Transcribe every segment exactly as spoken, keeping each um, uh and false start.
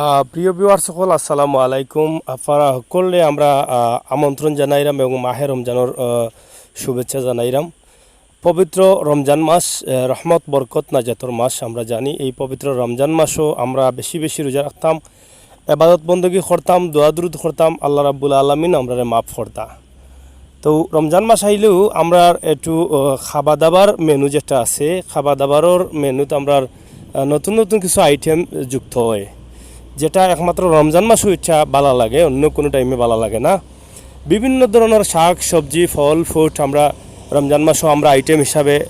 আহ, প্রিয় ভিউয়ার্স সকল, আসসালামু আলাইকুম। আপনারা সকলরে আমরা, আহ, আমন্ত্রণ জানাইরাম এবং মাহে রমজানর, আহ, শুভেচ্ছা জানাইরাম। পবিত্র রমজান মাস, আহ, রহমত, বরকত, নাজাতর মাস আমরা জানি। এই পবিত্র রমজান মাসও আমরা বেশি বেশি রোজা রাখতাম, এবাদত বন্দেগী করতাম, দোয়া দুরুদ করতাম, আল্লাহ রাব্বুল আলামিন আমরারে মাফ করতা। তো রমজান মাস আইলেও আমরার একটু, আহ, খাবা দাবার মেনু যেটা আছে, খাবা দাবারর মেনুত আমরার, আহ, নতুন নতুন কিছু আইটেম যুক্ত হয়, যেটা একমাত্র রমজান মাসও ইচ্ছা ভালা লাগে, অন্য কোনো টাইমে ভালা লাগে না। বিভিন্ন ধরনের শাক, সবজি, ফল, ফ্রুট আমরা রমজান মাসও আমরা আইটেম হিসাবে, আহ,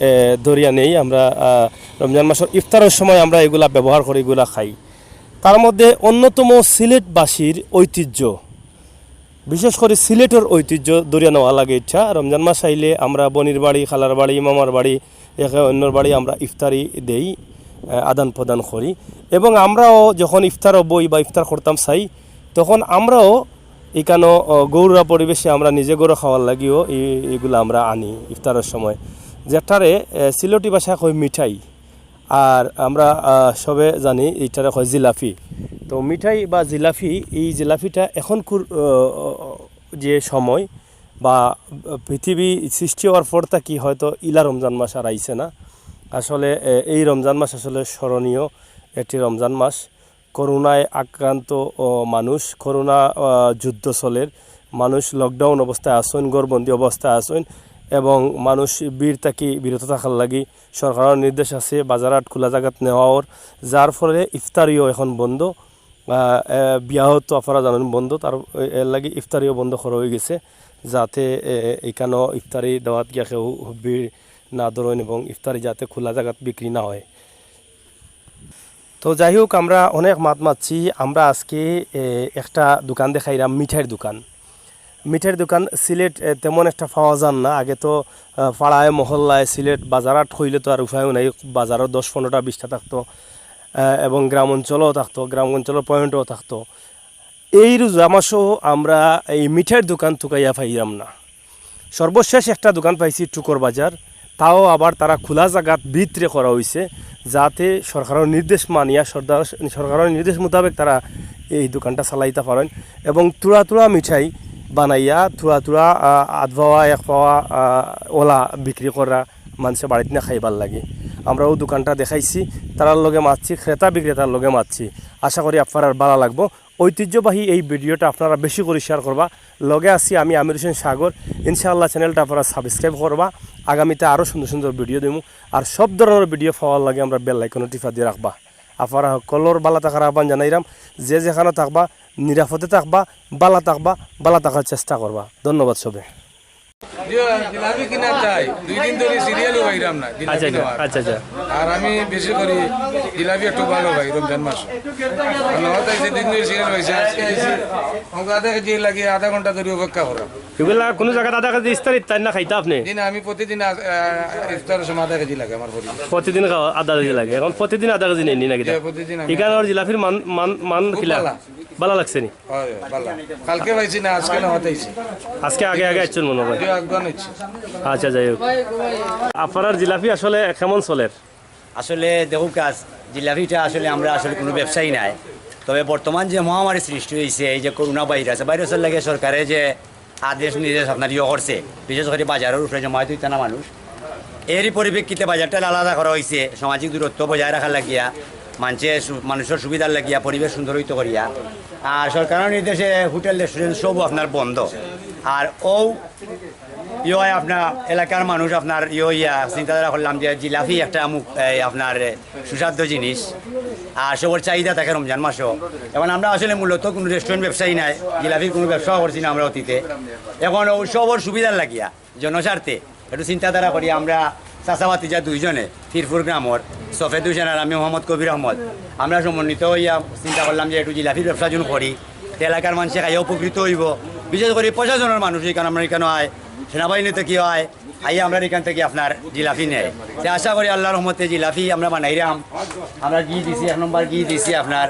ধরিয়া নেই। আমরা, আহ, রমজান মাসর ইফতারর সময় আমরা এগুলা ব্যবহার করি, এগুলা খাই। তার মধ্যে অন্যতম সিলেটবাসীর ঐতিহ্য, বিশেষ করে সিলেটর ঐতিহ্য ধরিয়া নেওয়া লাগে ইচ্ছা। রমজান মাস আইলে আমরা বনির বাড়ি, খালার বাড়ি, মামার বাড়ি, একে অন্যর বাড়ি আমরা ইফতারি দেই, আহ, আদান প্রদান করি। এবং আমরাও যখন ইফতার বই বা ইফতার করতাম চাই, তখন আমরাও এখানো, আহ, ঘরোয়া পরিবেশে আমরা নিজে ঘরো খাওয়ার লাগিও এই, এগুলা আমরা আনি ইফতারর সময়, যেটারে, আহ, সিলেটি ভাষায় কয় মিঠাই। আর আমরা, আহ, সবে জানি এইটারে কয় জিলাফি। তো মিঠাই বা জিলাফি, এই জিলাফিটা এখনকুর, আহ, যে সময় বা পৃথিবী সৃষ্টি হওয়ার পর থাকি হয়তো ইলা রমজান মাস আর আইছে না। আসলে, এ, এই রমজান মাস আসলে স্মরণীয় একটি রমজান মাস। করোনায় আক্রান্ত, ও, মানুষ, করোনা, আহ, যুদ্ধ চলের, মানুষ লকডাউন অবস্থায় আছইন, ঘরবন্দি অবস্থায় আছইন এবং মানুষ ভিড় থাকি বিরত থাকার লাগি সরকারর নির্দেশ আছে বাজারহাট খোলা জাগাত নেওয়া অর, যার ফলে ইফতারিও এখন বন্ধ। আহ, এ, বিয়াও তো আপনারা জানেন বন্ধ, তার এর লাগি ইফতারিও বন্ধ করা হয়ে গেছে, যাতে, এ, এখানো ইফতারি দেওয়াত গিয়া কেউ ভিড় না ধরইন এবং ইফতারি যাতে খোলা জাগাত বিক্রি না হয়। তো যাই হোক, আমরা অনেক মাত মাতছি। আমরা আজকে, এ, একটা দোকান দেখাইরাম, মিঠাইর দোকান। মিঠাইর দোকান সিলেট, এ, তেমন একটা পাওয়া যার না। আগে তো, আহ, পাড়ায় মহল্লায় সিলেট বাজারহাট কইলে তো আর উপায়ও নাই, বাজারও দশ পনেরোটা বিশটা থাকতো, আহ, এবং গ্রাম অঞ্চলও থাকতো, গ্রাম অঞ্চলের পয়েন্টও থাকতো। এই রোজা মাসও আমরা এই মিঠাইর দোকান তুকাইয়া পাইরাম না। সর্বশেষ একটা দোকান পাইছি টুকর বাজার, তাও আবার তারা খোলা জাগাত ভিতরে করা হইছে, যাতে সরকারর নির্দেশ মানিয়া সর্দার, সরকারর নির্দেশ মোতাবেক তারা এই দোকানটা চালাইতা পারেন এবং থুড়া থুড়া মিঠাই বানাইয়া থুড়া থুড়া, আহ, আধ পাওয়া, এক পাওয়া, আহ, ওলা বিক্রি করা মানষে বাড়িত না খাইবার লাগি। আমরা ও দোকানটা দেখাইছি, তারার লগে মাতছি, ক্রেতা বিক্রেতার লগে মাতছি। আশা করি আপনারার ভালা লাগবো। ঐতিহ্যবাহী এই ভিডিওটা আপনারা বেশি করি শেয়ার করবা। লগে আছি আমি আমির হোসেন সাগর। ইনশাআল্লাহ চ্যানেলটা আপনারা সাবস্ক্রাইব করবা, আগামীতে আরও সুন্দর সুন্দর ভিডিও দিমু। আর সব ধরনের ভিডিও পাওয়ার লাগি আমরার বেল আইকনো টিপা দিয়া রাখবা। আপনারা হকলর ভালা থাকার আহ্বান জানাইরাম। যে যেখানো থাকবা, নিরাপদে থাকবা, ভালা থাকবা, ভালা থাকার চেষ্টা করবা। ধন্যবাদ সবে। জি, জিলাপি কিনা চাই। দুই দিন ধরি সিরিয়ালও পাইরাম না, জিলাপি আচ্ছা, আচ্ছা, নেওয়ার। আচ্ছা, আচ্ছা। আর আমি বেশি করি জিলাপি একটু ভালা পাই রমজান মাস। আর নেওয়া চাই, সেদিন ধরি সিরিয়াল পাইছি, আজকে আইছি। আমাকে আধা কেজি লাগে, আধা ঘন্টা ধরি অপেক্ষা করা। এগুলা কোনো জাগাত আধা কেজি ইফতারিত তাই না খাইতা আপনি? জি না, আমি প্রতিদিন আ-, আ, ইফতারর সময় আধা কেজি লাগে আমার পরিবার। প্রতিদিন খাওয়া আধা কেজি লাগে। এখন প্রতিদিন আধা কেজি নেননি নাকি? জি, প্রতিদিন আমি এখানর জিলাপির মান, মান, মান খুব কিলা? ভালা। ভালা লাগছে নি? হয়, হয়, ভালা। কালকে পাইছি না, আজকে নেওয়াত আইছি। আজকে আগে আগে আইছেন মনে হয়। জি, আগে আইছি। আচ্ছা, যাই হোক। আপনারার জিলাপি আসলে কেমন চলের? আসলে দেখুক কাজ, জিলাপিটা আসলে আমরা আসলে কোনো ব্যবসায়ী নাই। তবে বর্তমান যে মহামারী সৃষ্টি হইছে, এই যে করোনা ভাইরাস, ভাইরাসর লাগি সরকারে যে আদেশ নির্দেশ আপনার ইয়ে করছে, বিশেষ করে বাজারর উপরে জমায়েত হইতা না মানুষ, এরই পরিপ্রেক্ষিতে বাজারটা আলাদা করা হইছে, সামাজিক দূরত্ব বজায় রাখার লাগিয়া, মানষে সু-, মানুষর সুবিধার লাগিয়া, পরিবেশ সুন্দর হইতো করিয়া। আর সরকারর নির্দেশে হোটেল রেস্টুরেন্ট সব আপনার বন্ধ। আর ও ইয়ে হয় আপনার এলাকার মানুষ আপনার ইয়ে হইয়া চিন্তাধারা করলাম যে জিলাপি একটা মুখ, এই আপনার সুস্বাদু জিনিস, আর সবর চাহিদা থাকে রমজান মাসও। এখন আমরা আসলে মূলত কোনো রেস্টুরেন্ট ব্যবসায়ী নাই, জিলাপির কোনো ব্যবসাও করছি না আমরা অতীতে। এখন ও সবর সুবিধার লাগিয়া জনস্বার্থে একটু চিন্তাধারা করি আমরা চাচা ভাতিজা দুইজনে, ফিরপুর গ্রামর সফেদ হোসেন আর আমি মোহাম্মদ কবির আহমদ, আমরা সমন্বিত হইয়া চিন্তা করলাম যে একটু জিলাপির ব্যবসা যেন করি, তে এলাকার মানষে খাইয়া উপকৃত হইব। বিশেষ করে প্রশাসনর মানুষ এখানে আমরা এখানে আয়, সেনাবাহিনী থাকি আয়, আইয়া আমরা এখান থাকি আপনার জিলাপি নেয়। তে আশা করি আল্লাহর রহমতে জিলাপি আমরা বানাইরাম। আমরা ঘি দিছি, এক নম্বর ঘি দিছি আপনার,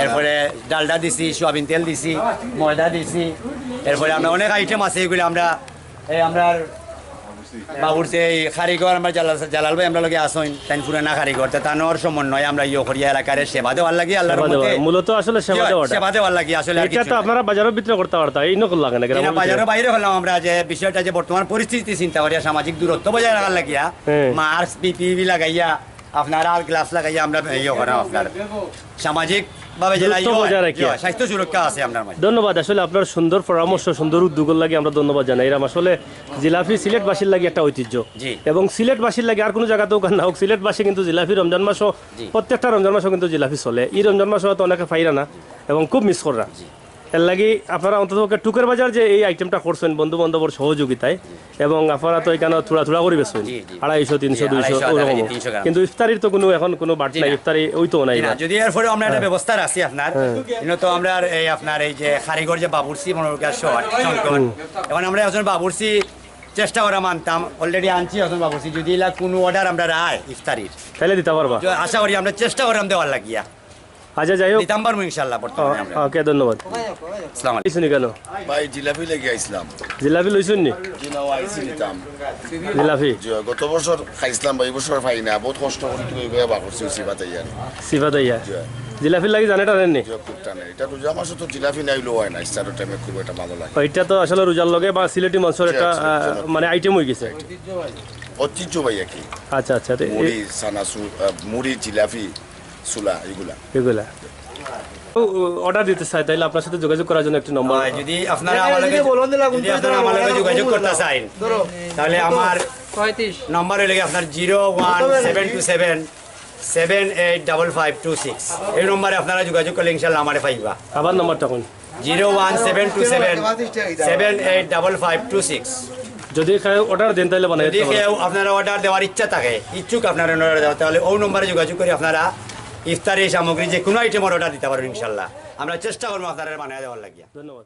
এরপরে ডালডা দিছি, সোয়াবিন তেল দিছি, ময়দা দিছি, এরপরে আমরা অনেক আইটেম আছে, এগুলো আমরা, এই আমরা বাবুর্চি এই কারিগর আমার জালাল, জালাল ভাই আমরার লগে আছইন, তাইন পুরানা কারিগর, তে তানর সমন্বয়ে আমরা ইয়ে করিয়া এলাকারে সেবা দেওয়ার লাগি আল্লাহর সেবা দেওয়ার, রহমতে। মূলত আসলে সেবা জি, দেওয়াটা। সেবা দেওয়ার লাগি আসলে আর এটা কিছু তো না। আপনারা বাজারর ভিতরে করতা পারতা, এই নকল লাগে না, জি না, গ্রামের ভিতরে। বাজারর বাইরে করলাম আমরা, যে বিষয়টা যে বর্তমান পরিস্থিতি চিন্তা করিয়া সামাজিক দূরত্ব বজায় রাখার লাগিয়া হ্যাঁ। মাস্ক, পিপিই লাগাইয়া, আপনারা গ্লাস লাগাইয়া আমরা ইয়ে করাম আপনার সামাজিক ভাবে যে দূরত্ব ইয়ে হয়, বজায় রাখিয়া। ইয়ে হয়, স্বাস্থ্য সুরক্ষা আছে আপনার মাঝে। ধন্যবাদ। আসলে আপনার সুন্দর পরামর্শ, সুন্দর উদ্যোগর লাগি আমরা ধন্যবাদ জানাই। এরাম আসলে জিলাপি সিলেটবাসীর লাগি একটা ঐতিহ্য। জি। এবং সিলেটবাসীর লাগি আর কোনো জাগাতেও না হোক, সিলেটবাসী কিন্তু জিলাপি রমজান মাসও, জি। প্রত্যেকটা রমজান মাসও কিন্তু জিলাপি চলে। এই রমজান মাসও হয়তো অনেকে পাইরা না এবং খুব মিস কররা। জি। এর লাগি আপনারা অন্তত পক্ষে টুকের বাজার যে এই আইটেমটা করছেন বন্ধু বান্ধবর সহযোগিতায়, এবং আপনারা তো এখানে থুড়া থুড়া করি বেচছেন, জি, জি। আড়াইশো, তিনশো, জি, দুইশো আড়াইশো, ওরকম। আড়াইশো, তিনশো গ্রাম। কিন্তু ইফতারির তো কোনো এখন কোনো বাট জি নাই, না। ইফতারি ওই তো নাই জি না, এবার। যদি এরপরে আমরা একটা হ্যাঁ। ব্যবস্থা রাখছি আপনার, হ্যাঁ। কিন্তু তো আমরা এই আপনার এই যে কারিগর যে বাবুর্চি মনোরোগা শর্ট সংকট, হুম। এখন আমরা একজন বাবুর্চি চেষ্টা করা মানতাম, অলরেডি আনছি একজন বাবুর্চি, যদি এলা কোনো অর্ডার আমরা রায় ইফতারির, তাহলে দিতে পারবা? যে আশা করি আমরা চেষ্টা করাম দেওয়ার লাগিয়া। আচ্ছা, যাই হোক। দিতাম পারবো ইনশাল্লাহ বর্তমানে আমরা। ওকে, ধন্যবাদ। আসসালামু আলাইকুম। এই শুনি কেন? ভাই, জিলাপি লেগে আইছিলাম। জিলাপি লইছুন নি? জি না, আইছি নিতাম। জিলাপি? জি, গত বছর খাইছিলাম ভাই, এই বছর পাই না। বহুত কষ্ট করি তুমি এগুলো বার করছি, সিফাত আইয়া। সিফাত আইয়া? জি। জিলাপির লাগি জানে টানেন নি? জি, খুব টানে। এটা রোজা মাসে তো জিলাপি না হইলেও হয় না, ইফতারের টাইমে খুব একটা ভালো লাগে। ওইটা তো আসলে রোজার লগে বা সিলেটি মাংসর জি, একটা, আচ্ছা, আহ, চলো। মানে আইটেম হয়ে গেছে। ঐতিহ্য ভাই আর কি। আচ্ছা, আচ্ছা, তো এই মুড়ি, চানাচুর, আহ, মুড়ি, জিলাপি, চুলা, এগুলা। এগুলা। তো, অর্ডার দিতে চাই, তাহলে আপনার সাথে যোগাযোগ করার জন্য একটি নম্বর। আর যদি আপনারা আমার লগে, যদি আপনারা আমার লগে যোগাযোগ করতে চান, তাহলে আমার নম্বর হইল কি আপনার zero one seven two seven seven eight double five two six. এই নম্বরে আপনারা যোগাযোগ করলে ইনশাল্লাহ আমারে পাইবা। আবার নম্বরটা কোন? Zero one seven two seven seven eight double five two six. যদি কেউ অর্ডার দেন, তাহলে বানাই যদি দিতে পারবো। কেউ আপনারা অর্ডার দেওয়ার ইচ্ছা থাকে, ইচ্ছুক আপনারা অর্ডার দেওয়ার, তাহলে ওই নম্বরে যোগাযোগ করে আপনারা ইফতারি সামগ্রী যে কোনো আইটেমের অর্ডার দিতে পারবেন ইনশাল্লাহ। আমরা চেষ্টা করবো আপনারা বানাই দেওয়ার লাগিয়া। ধন্যবাদ।